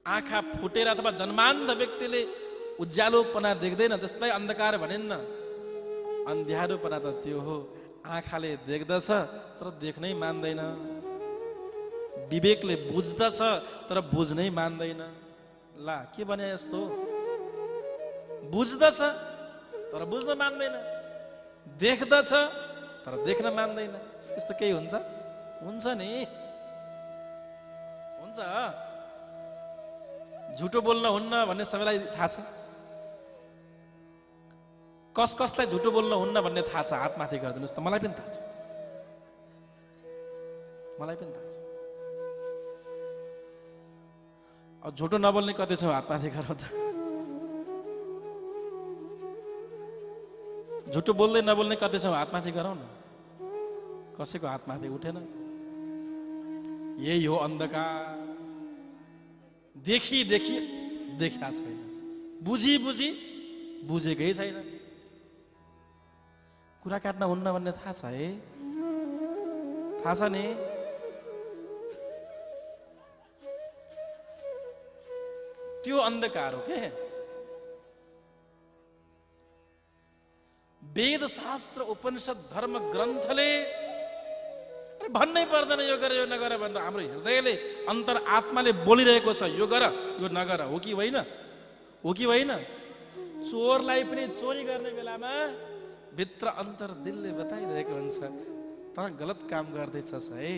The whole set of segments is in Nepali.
आँखा फुटेर अथवा जन्मान्ध व्यक्तिले उज्यालोपना देख्दैन, त्यसलाई अन्धकार भनिन्न। अन्ध्यारोपना त त्यो हो, आँखाले देख्दछ तर देख्नै मान्दैन, विवेकले बुझ्दछ तर बुझ्नै मान्दैन। ला के भने यस्तो? बुझ्दछ तर बुझ्न मान्दैन, देख्दछ तर देख्न मान्दैन। यस्तो केही हुन्छ? हुन्छ नि, हुन्छ। झुटो बोल्न हुन्न भन्ने सबैलाई थाहा छ। कसलाई झुटो बोल्न हुन्न भन्ने थाहा छ? हात माथि गरिदिनुहोस् त। मलाई पनि थाहा छ, मलाई पनि थाहा छ। अब झुटो नबोल्ने कति छ? हात माथि गरौँ त। झुटो बोल्दै नबोल्ने कति छ? हात माथि गरौँ न। कसैको हात माथि उठेन। यही हो अन्धकार। देखी देखी देखा छैन, बुझी बुझी बुझेकै छैन। कुरा काट्न हुन्न भन्ने थाहा छ है? थाहा छ नि? त्यो अन्धकार हो के? वेद शास्त्र उपनिषद धर्म ग्रन्थले भन्नै पर्दैन यो गर यो नगर भनेर। हाम्रो हृदयले अन्तर आत्माले बोलिरहेको छ यो गर यो नगर। हो कि होइन? हो कि होइन? चोरलाई पनि चोरी गर्ने बेलामा भित्र अन्तर दिलले बताइरहेको हुन्छ त गलत काम गर्दैछस् है।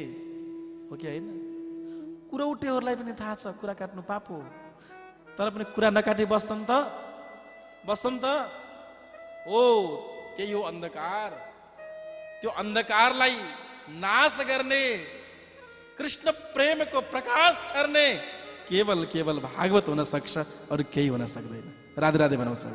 हो कि होइन? कुरौटेहरूलाई पनि थाहा छ कुरा काट्नु पाप हो, तर पनि कुरा नकाटी बस्छन् त, बस्छन् त। ओ त्यही हो अन्धकार। त्यो अन्धकारलाई नाश गर्ने, कृष्ण प्रेमको प्रकाश छर्ने केवल केवल भागवत हुन सक्छ, अरू केही हुन सक्दैन। राधे राधे भनौँ सब।